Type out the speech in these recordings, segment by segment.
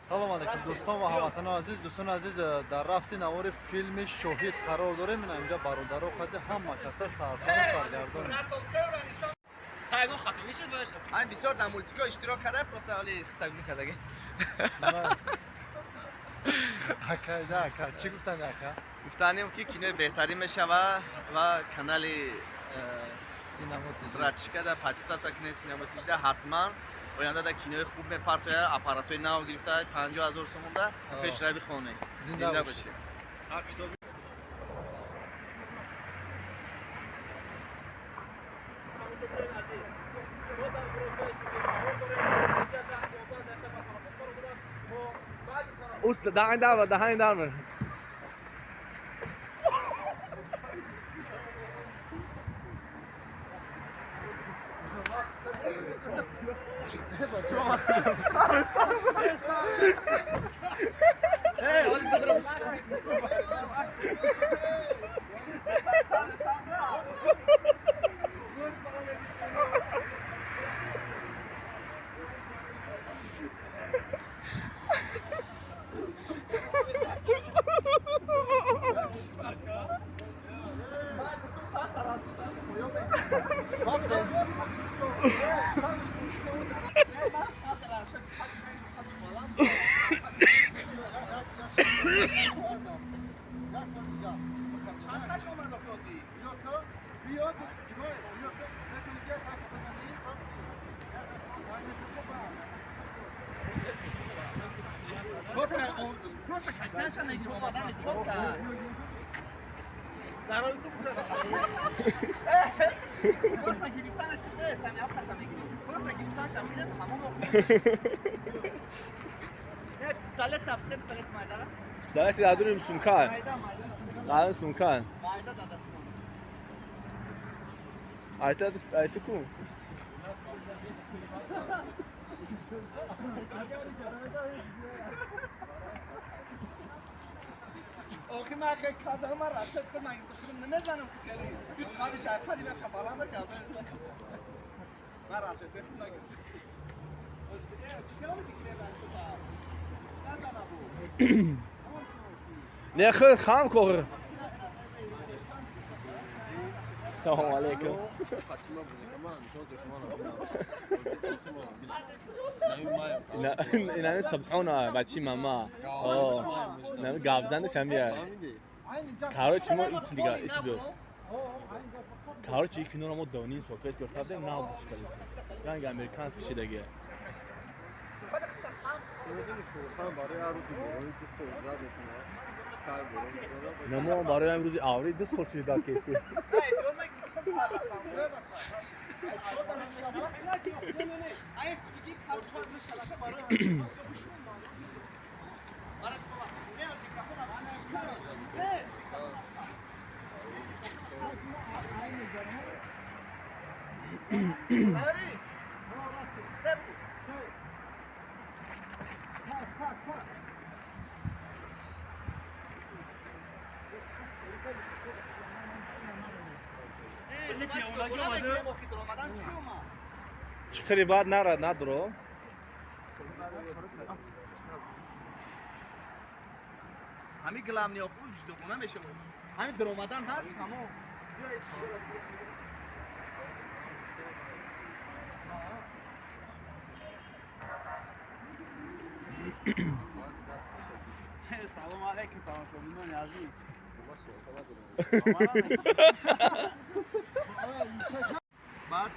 Салом алейкум, дӯстон ва ҳамватанони азиз. Дӯстони азиз, дар рафти навори филми «Шоҳид» қарор дорем. Ина инҷа бародаро хати ҳама каса сарсону саргардонем. Ай, бисёр дар мультикҳо иштирок карда, просто ҳоли хитаг мекардаги. Ака, да, ака, чӣ гуфтанд, ака? Гуфтанем, ки кинои беҳтарин мешава ва канали Синемо ТЖ. Братишка да подписаться кунед, Синемо ТЖ да. Ҳатман оянда да кинои хуб мепартояд. Аппаратҳои нав гирифта, 50 000 сомонда. Пешрави хоне. Зинда Зинда бошед. бошед. Тамошобинони азиз, мо дар гурӯҳҳои суди қарор дорем. Инҷа 10-12 дақиқа ба танаффус баробар аст. Мо баъди танаффус Уст даҳани дар, даҳани дар. Просто кашиданша мегирем, омаданаш чотка. Просто гирифтанаш не, сами ҳаққаша мегирем. Просто гирифтанша мегирем, тамом. Не, пистолет, те пистолет майдара. Пистолети дар дури сумка. Майда, майда. Дар сумка. Майда дадасимон. Айта, айта ку. Охи, ман хеле кадам, ман рашад худ ман гирифта шудам, намезанам ки хеле бир қади шаққади ман баланда карда. Ман рашад худ нагирифта. Чикор мекунӣ, назана бу. Не, худ хам кор. Салом алейкум. Инами субҳона, бачи мама. Инами гапзанаш ҳамия. Короче, мо ич дига ис биё. Короче, киноро мо донин сол пеш гирифта будем, нав буч кардем. Ранги американский шидаги. Барои ҳар рӯзи борони 2 сол ждать мекунад. Кай борон мезанад? Ина мо барои ҳам рӯзи аври 2 сол чиз дад кестем. Ай, сигиги калчор мисалака барои Марас баба, не, микрофон не, микрофон. Ари! Себу! Пак, пак, пак. Э, мегирем, охи дуромадан чӣ омад? Чиқири баъд нара надро. Ҳами главный охур ҷудогона мешавад. Ҳами дуромадан ҳаст, тамом. Салом алейкум, тамошобинони азиз. Баъд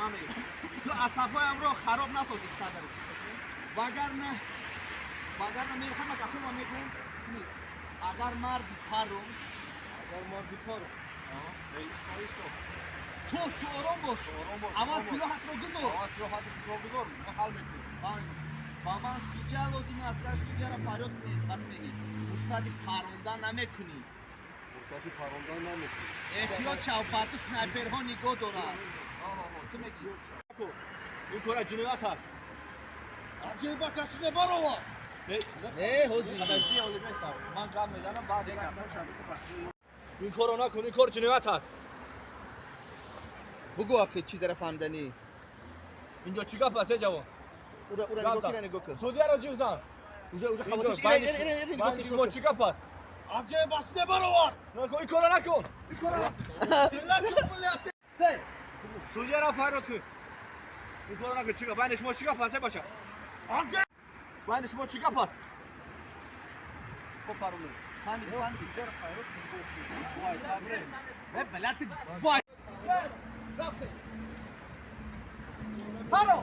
ман мегӯям, ту асабҳоямро хароб насоз, Искандар, вагарна мехоҳам гапома мегӯм. Агар марди паром Агар марди паром. Исто, исто. Ту ором бош. Ором бош. Аввал силоҳатро гузор. Аввал силоҳатро гузор, мо ҳал мекунем. Ба ман судья лозим аст, гар судьяро фарёд кунед. Ба ту мегӣ, фурсати парондан намекунӣ. Фурсати парондан намекунӣ. Эҳтиёт шав, ба ту снайперҳо нигоҳ доранд. Ту мегӣ. Ин кора ҷиноят аст. Аҷоиба кашида барова. Не, ҳозир. Подожди, оли беста. Ман гап мезанам, баъд. Ин корро накун, ин кор ҷиноят аст. Бугӯ, охи, чизеро фаҳмиданӣ. Инҷо чӣ гап аст, э ҷавон? Ура, ура, Гап нигоҳ зан. кира, нигоҳ кун. Судьяро ҷиғ зан. Уже хавотиш. Ине, ине, ине, ине, Байни шумо чӣ гап аст? Аз ҷои баште баровар. Накун, ин корро накун. Тилакун блядь. Се. Судьяро фарёд кун. Ин корро накун. Чӣ гап? Байни шумо чӣ гап аст, эй бача? Аз ҷои Байни шумо чӣ гап аст? Хоб паролӣ. Фаҳмидӣ, фаҳмидӣ. Вай, сабре. Се. Рафтем. Паро.